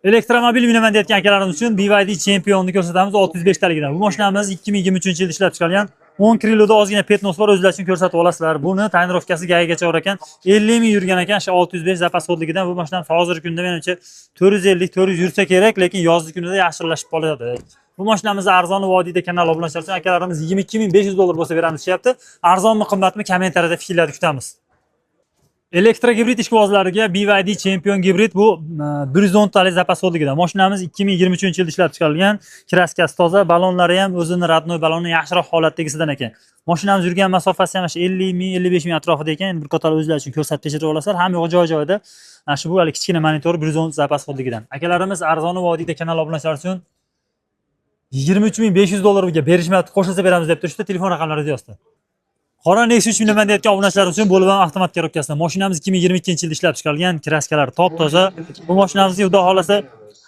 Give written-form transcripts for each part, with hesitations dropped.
Elektromobil minaman deyotgan akalarimiz uchun BYD Champion'ni ko'rsatamiz 605 taligidan. Bu mashinamiz 2023-yilda ishlab chiqarilgan. 10 крыло da ozgina пятно si bor, o'zlari uchun ko'rsatib olasizlar. Buni тонировка si ГАИ gacha bor ekan. 50 ming yurgan ekan, shu 605 запас ход ligidan. Bu mashinamiz hozirgi kunda menimcha 450 400 yursa kerak, lekin yozgi kunida yaxshilashib qoladi. Bu mashinamizni arzon vodiyda kanal obunachilar uchun akalarimiz 22 500 dollar bo'lsa beramiz deyapti. Arzonmi, qimmatmi, kommentariyada fikrlarni kutamiz. Elektrogibrid ishqibozlariga BYD Champion gibrid, bu 110 talik запас ход ligidan. Mashinamiz 2023-yilda ishlab chiqarilgan. Краска si toza, balonlari ham o'zini родной baloni, yaxshiroq holatdagisidan ekan. Mashinamiz yurgan masofasi ham shu 50 ming, 55 ming atrofida ekan. Endi bir qator o'zlari uchun ko'rsatib tekshirib olasizlar. Hamma yo'q joy-joyida. Mana shu bu hali kichkina monitor 110 запас ход ligidan. Akalarimiz arzoni vodiyda kanal obunachilari uchun 23 500 dollarga berishmayapti, qo'shilsa beramiz deb turishdi. Telefon raqamlari yozdi. Qora Nexia 3 minaman deyotgan obunachilar uchun bo'lib ham avtomat коробка sida. Mashinamiz 2022-yilda ishlab chiqarilgan, краска lari top-toza. Bu mashinamizga xudo xolasa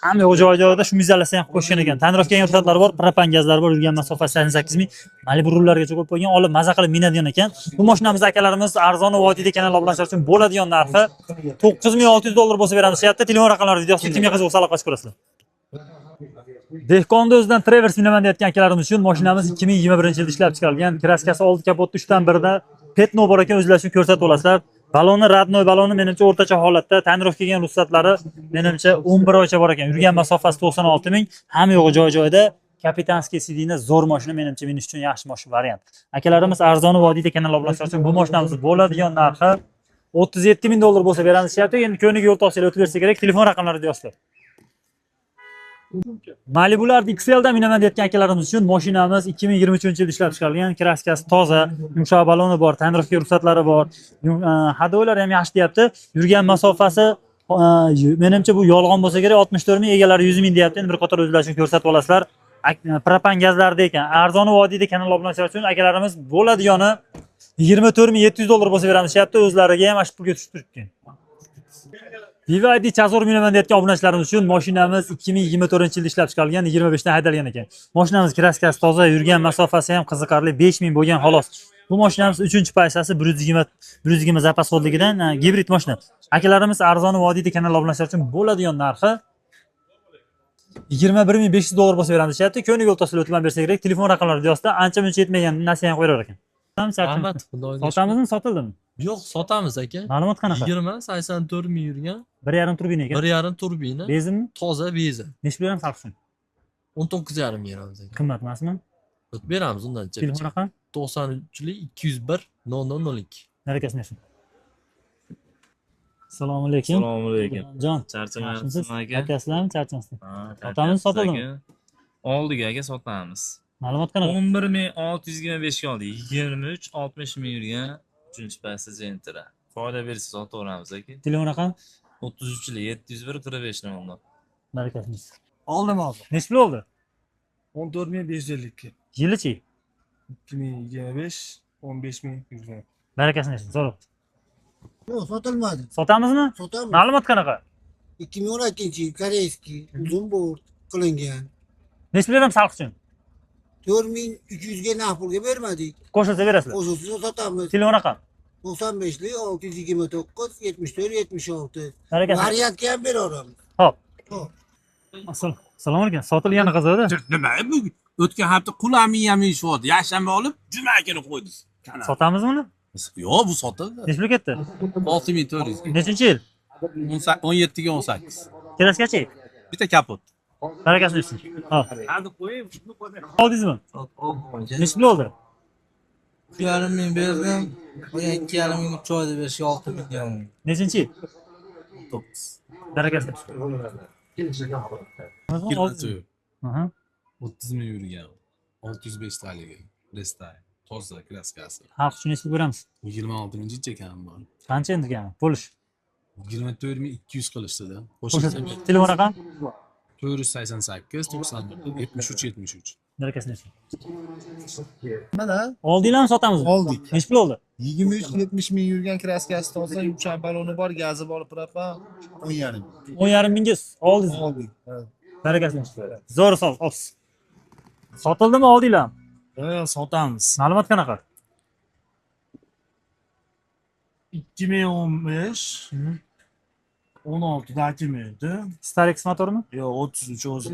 hamma yo'q joy-joyida, шумоизоляция ham qo'shgan ekan. Тонировка ruxsatlari bor, propan gazlari bor, yurgan masofasi 88 ming. Malibu rullargacha qo'yib qo'ygan, olib maza qilib minadigan ekan. Bu mashinamiz akalarimiz arzon vodiyda kanal obunachilar uchun bo'ladigan narxi 9600 dollar bo'lsa beramiz deyapti. Telefon raqamlari videosida, kimga qiziq bo'lsa aloqa qilib ko'rasizlar. Dehqonni o'zidan Traverse minaman deyotgan akalarimiz uchun mashinamiz 2021-yilda ishlab chiqarilgan. Краска si oldi kapotda 3 dan birida пятно bor ekan, o'zlari uchun ko'rsatib olasizlar. Baloni родной baloni menimcha o'rtacha holatda, тонировка kelgan ruxsatlari menimcha 11 oycha bor ekan. Yurgan masofasi 96 ming, hamma yo'g'i joy-joyida. Капитанский сиденье, zo'r mashina, menimcha minish uchun yaxshi mashina variant. Akalarimiz arzoni vodiyda kanal obunachilar uchun bu mashinamiz bo'ladigan narxi 37 ming dollar bo'lsa beramiz deyapti. Endi ko'niga yo'l topsanglar o'tib bersa kerak. Telefon raqamlari yozinglar. Malibular XL'da minaman deyotgan akalarimiz uchun mashinamiz 2023-yilda ishlab chiqarilgan, краска si toza, yumshoq baloni bor, тонировка ruxsatlari bor. Ходовой lar ham yaxshi deyapti. Yurgan masofasi menimcha bu yolg'on bo'lsa kerak, 64 ming, egalari 100 ming deyapti. Endi bir qator o'zlari uchun ko'rsatib olasizlar. Propan gazlarda ekan. Arzoni vodiyda kanal obunachilar uchun akalarimiz bo'ladigani 24 700 dollar bo'lsa beramiz deyapti. O'zlariga ham shu pulga tushib turibdi. BYD Chazor minaman deyotgan obunachilarimiz uchun mashinamiz 2024-yilda ishlab chiqarilgan, 25 dan haydalgan ekan. Mashinamiz краска si toza, yurgan masofasi ham qiziqarli 5000 bo'lgan xolos. Bu mashinamiz 3-полоса si 120 120 запас ход ligidan gibrid mashina. Akalarimiz arzoni vodiyda kanal obunachilar uchun bo'ladigan narxi 21 500 dollar bo'lsa beramiz deyapti. Ko'niga yo'l to'silib o'tib bersa kerak. Telefon raqamlari yozda, ancha muncha yetmagan narsa ham qo'yaver ekan. Rahmat, xudoga. Sotamizmi, sotildimi? Yo'q, sotamiz aka. Ma'lumot qanaqa? 20 84 ming yurgan. 1,5 turbina ekan. 1,5 turbina. Benzinmi? Toza benzin. Necha beramiz xalq uchun? 19,5 beramiz aka. Qimmat emasmi? O'tib beramiz undan. Telefon raqam? 93lik 201 0002. Barakasini bersin. Assalomu alaykum. Assalomu alaykum. Jon. Charchamayapsizmi aka? Akasizlarmi, charchamasizmi? Ha, Sotamiz, sotildimi? aka. Oldik aka, sotamiz. Ma'lumot qanaqa? 11 625 ga oldik. 23 60 ming yurgan 3-полоса Gentra. Foyda bersa sotaveramiz aka. Telefon raqam? 33 701 45 00. Barakasini bersin. Oldim hozir. Necha pul oldi? 14 550 ga. Yilichi? 2025, 15 ming yurgan. Barakasini bersin. Zo'r. Yo'q, sotilmadi. Sotamizmi? Sotamiz. Ma'lumot qanaqa? 2012 yil, корейский, uzun bort qilingan. Necha pul beramiz xalq uchun? 4300 ga naqd pulga bermadik. Qo'shilsa berasizlar. Qo'shilsa sotamiz. Telefon raqam? 95lik 629 74 76. Barakasini. Variantga ham beraveramiz. Xo'p. Xo'p. Assalomu alaykum. Sotilgani qizig'ida. Nima bu? O'tgan hafta qulami ham yeyishyapti. Yakshanba olib, juma kuni qo'ydi. Sotamizmi uni? Yo'q, bu sotildi. Necha pul ketdi? 6400. Nechinchi yil? 17 ga 18. Краска chi? Bitta kapot. Barakasini bersin. Ha. Oldingizmi? Necha pul oldi? 3,5 ming berdim. Qolgan 2,5 ming 3 oyda berishga 6 ming yarim. Nechinchi yil? 9. Barakasini bersin. Oldingizmi? Aha. 30 ming yurgan. 605 taligi. Restyle. Toza краска si. Xalq uchun necha pul beramiz? 26 ming chekam bor. Qancha endi kami? Bo'lish. 24 200 qilishdida. Qo'shilsa. Telefon raqam? 488 90 73 73. Barakasini bersin. Mana. Oldinglarmi, sotamizmi? Oldik. Necha pul oldi? 23 70 ming yurgan, краска si toza, yumshoq baloni bor, gazi bor, propan 10,5. 10,5 mingga oldingiz. Oldik. Ha. Barakasini bersin. Zo'r sol, olsiz. Sotildimi, oldinglarmi? Yo'q, sotamiz. Ma'lumot qanaqa? 2015. 16 dokumenti. Starex motormi? Yo'q, 33 o'zi.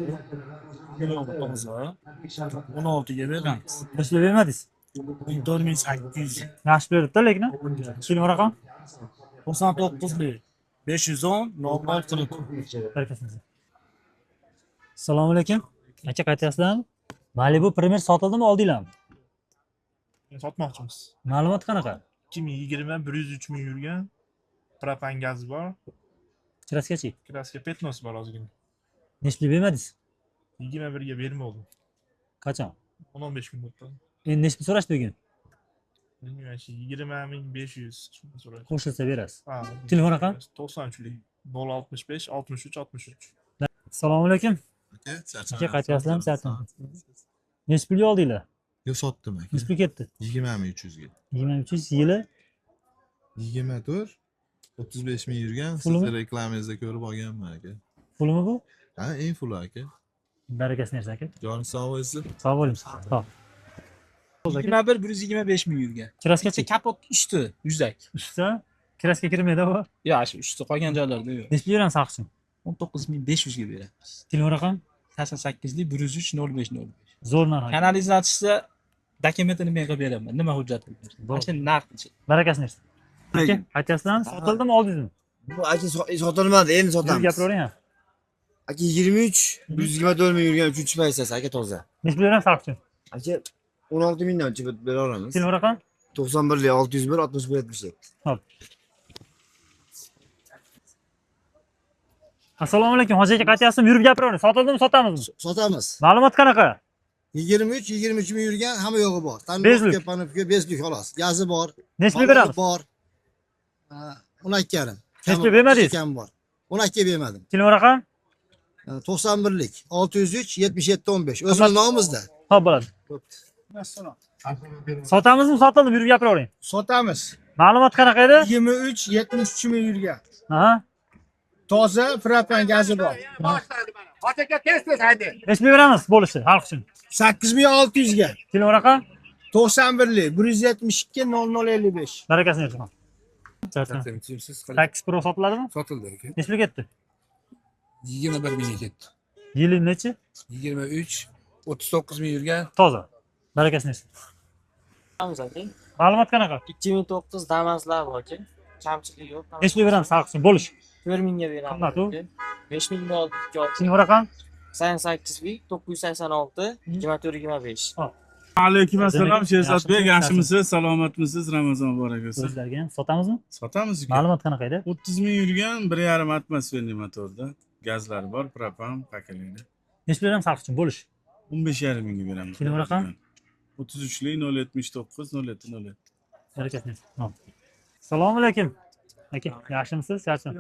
Toza. 16 ga beramiz. Necha bermadingiz? 14800. Yaxshi beribdi lekin. Telefon raqam? 99 510 00 40. Barakasini. Assalomu alaykum. Aka, qaytyapsizlarmi? Malibu Premier sotildimi, oldinglarmi? Sotmoqchimiz. Ma'lumot qanaqa? 2020 103 ming yurgan. Propan gazi bor. Kraskachi? Kraska petnos bor ozgina. Necha pul bermadingiz? 21 ga bermadim. Qachon? 10-15 kun o'tdi. Endi necha pul so'rashdi bugun? Bilmayman, 20 500 so'radi. Qo'shilsa berasiz. Ha. Telefon raqam? 93lik 065 63 63. Assalomu alaykum. Aka, Aka, qaytyapsizlarmi? Charchadim. Necha pulga oldinglar? Yo'q, sotdim aka. Necha pul ketdi? 20 300 ga. 20 300 yili 24 35 ming yurgan. Pulimi? Sizni reklamangizda ko'rib olganman aka. Pulimi bu? Ha, eng fuli aka. Barakasini bersin aka. Joningiz sog' bo'lsin. Sog' bo'ling. Sog'. 21 125 ming yurgan. Kraskachi? Kapot usti, yuzak. Usta kraska kirmaydi bu. Yo'q, shu usti qolgan joylarida yo'q. Necha pul beramiz haq uchun? 19 500 ga beramiz. Telefon raqam? 88lik 103 05 05. Zo'r narx. Kanalizatsiya dokumentini men qilib beraman. Nima hujjat? Mana shu narx. Barakasini bersin. Aka, aytyapsizlarmi? Sotildimi, oldingizmi? Bu aka sotilmadi, endi Yurib gapiravering ha. Aka, 23 124 ming yurgan, 3-possiyasi aka, toza. Necha pul beramiz haq uchun? Aka, 16 mingdan chiqib bera olamiz. Telefon raqam? 91lik 601 61 77. Hop. Assalomu alaykum, hoji aka, qaytyapsizmi? Yurib gapiravering. Sotildimi, sotamizmi? Sotamiz. Ma'lumot qanaqa? 23 23 ming yurgan, hamma yo'g'i bor. Bezlik. Panovka, bezlik xolos. Gazi bor. Necha pul beramiz? Bor. 12,5. Necha pul bermadingiz? Kam bor. 12 bermadim. Telefon raqam? 91lik 603 77 15. O'zimiz nomimizda. Hop, bo'ladi. Sotamizmi, sotildimi? Yurib gapiravering. Sotamiz. Ma'lumot qanaqa edi? 23 73 ming yurgan. Aha. Toza, propan gazi bor. Necha pul beramiz bo'lishi xalq uchun? 8600 ga. Telefon raqam? 91lik 172 0055. Barakasini bersin. 8 Pro sotiladimi? Sotildi aka. Necha pul ketdi? 21 mingga ketdi. Yili nechi? 23 39 ming yurgan. Toza. Barakasini bersin. Ma'lumot qanaqa? 2009 Damaslar bor aka. Kamchilik yo'q. Necha pul beramiz xalq uchun bo'lish? 4 mingga beramiz. Qimmat u. 5 mingga oldik. Telefon raqam? 88 986 24 25. Alaykum assalom, Sherzodbek, Yaxshimisiz? yaxshimisiz, salomatmisiz? Ramazon muborak bo'lsin. O'zlarga ham sotamizmi? Sotamiz uka. Ma'lumot qanaqa edi? 30 ming yurgan, 1,5 atmosferniy motorda. Gazlari bor, propan, pakalini. Necha pul beramiz xalq uchun bo'lish? 15,5 mingga beramiz. Telefon raqam? 33lik 079 07 07. Barakasini bersin. Hop. Assalomu alaykum. Aka, yaxshimisiz? Yaxshimi?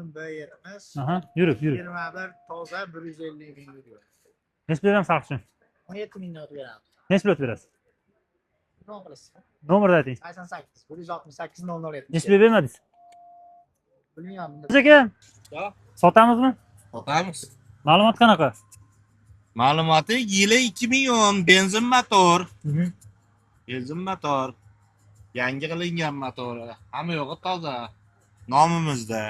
Aha, yurib, yurib. 21 toza 150 ming yurgan. Necha pul beramiz xalq uchun? 17 mingdan beramiz. Necha pul berasiz? Nomerni ayting. 88 168 00 Necha pul bermadingiz? Bilmayman. Aka, sotamizmi? Sotamiz. Ma'lumot qanaqa? Ma'lumoti yili 2010, benzin motor. Benzin motor. Yangi qilingan motor. Hamma yo'g'i toza. Nomimizda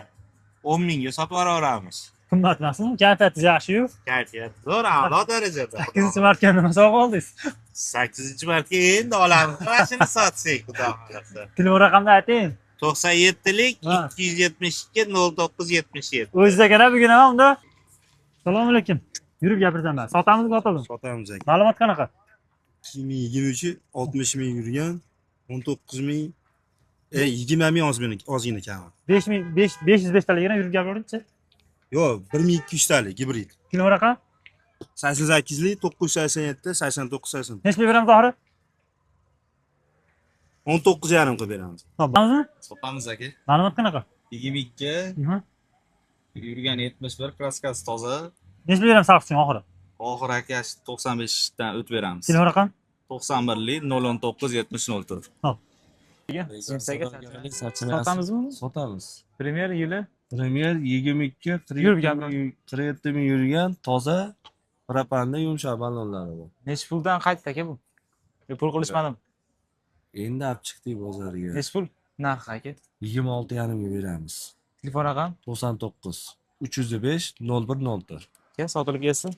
10 mingga sotib yuboramiz. Qimmat emasmi? Kayfiyatingiz yaxshi-yu. Kayfiyat zo'r, a'lo darajada. 8-martga nima sovg'a oldingiz? 8-martga endi olamiz. Mashina sotsak, xudo xohlasa. Telefon raqamni ayting. 97lik 272 09 77. O'zingiz aka bugun ham unda. Assalomu alaykum. Yurib gapirsam man. Sotamizmi, sotildimi? Sotamiz aka. Ma'lumot qanaqa? 2023 60 ming yurgan, 19 ming, 20 ming ozgina ozgina kami. 5000 5 505 taligini yurib gapiringchi. Yo'q, 1200 talik gibrid. Telefon raqam? 88lik 987 89 80. Necha pul beramiz oxiri? 19,5 qilib beramiz. Sotamizmi? Sotamiz aka. Ma'lumot qanaqa? 22 yurgan 71, kraskasi toza. Necha pul beramiz xalq uchun oxiri? Oxir aka 95 dan o'tib beramiz. Telefon raqam? 91lik 019 70 04. Hop. Sotamizmi uni? Sotamiz. Premier yili Premier 22 Yurib gapiring. 47 ming yurgan, toza, propanda yumshoq ballonlari bor. Necha puldan qaytdi aka bu? Pul qilishmadim. Endi olib chiqdik bozorga. Necha pul narxi aka? 26,5 ga beramiz. Telefon raqam 99 305 01 04. Aka, sotilib ketsin.